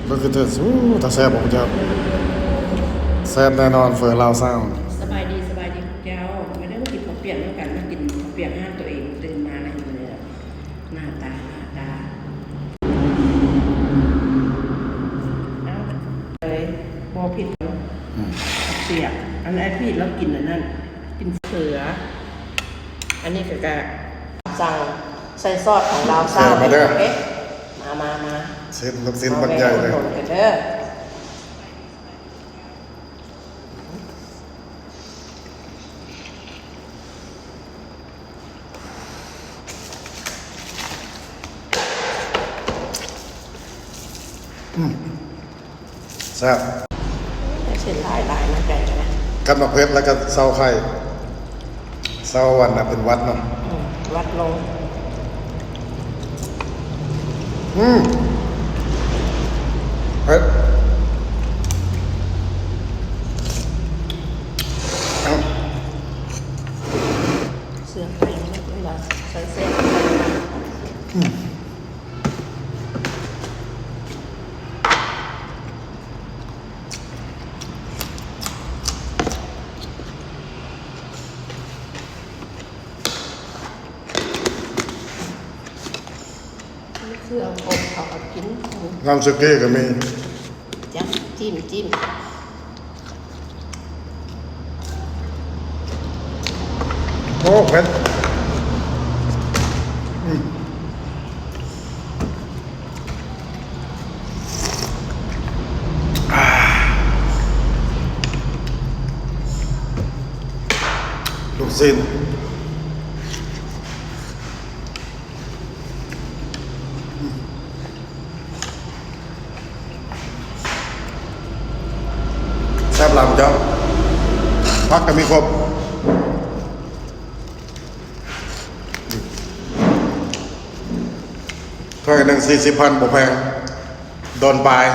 ເບິ່ງຄືເທີ ໂອ້ ຕາແຊບບໍ່ເຈົ້າ? ແຊບແນ່ນອນ ເຝີລາວຊາວ. ສະບາຍດີ ສະບາຍດີພວກເຈົ້າ. ມາເດີ ມາກິນເຂົ້າປຽກນຳກັນ. ມາກິນເຂົ້າປຽກຮ້ານຕົວເອງ ຕື່ນມາໃນມື້ນີ້ແຫຼະ. ໜ້າຕາ ໜ້າຕາ ເອົາເລີຍ ບໍ່ຜິດເນາະ. ອືມ ເຂົ້າປຽກ ອັນໄອ້ພີດລາວກິນອັນນັ້ນ ກິນເສືອ. ອັນນີ້ກໍ ກະສັ່ງໃສ່ຊອດຂອງລາວຊາວ ເອີ ມາເດີ ເດ້. ມາ ມາ ມາ ຊີ້ນ ລູກຊີ້ນບັກໃຫຍ່ເລີຍ. ມາອຸດໜູນກັນເດີ. ອືມ ແຊບ. ເສັ້ນຫຼາຍໆ ນຳກັນນະ ກັບໝາກເຜັດ ແລ້ວກໍເຊົາໄຂ້ ເຊົາອັນນະ ເປັນຫວັດເນາະ. ອືມ ຫວັດລົງ. ອືມ ເຜັດ. ເອົາ ເສືອໄປ ມັນລະໃສ່ແຊບ. ອືມ ຄືເອົາອົບເຂົ້າກັບກິນ ນ້ຳສຸກີ້ກໍມີ. ຈ້ຳ ຈິ້ມ ຈິ້ມ. ໂອ້ ເຜັດ. ອືມ ອ່າ ລູກຊີ້ນ. ແຊບຫຼາຍເຈົ້າ. ຜັກກໍມີຄົບ. ຖ້ວຍໜຶ່ງສີ່ສິບພັນ ບໍ່ແພງ ດອນປາຍ.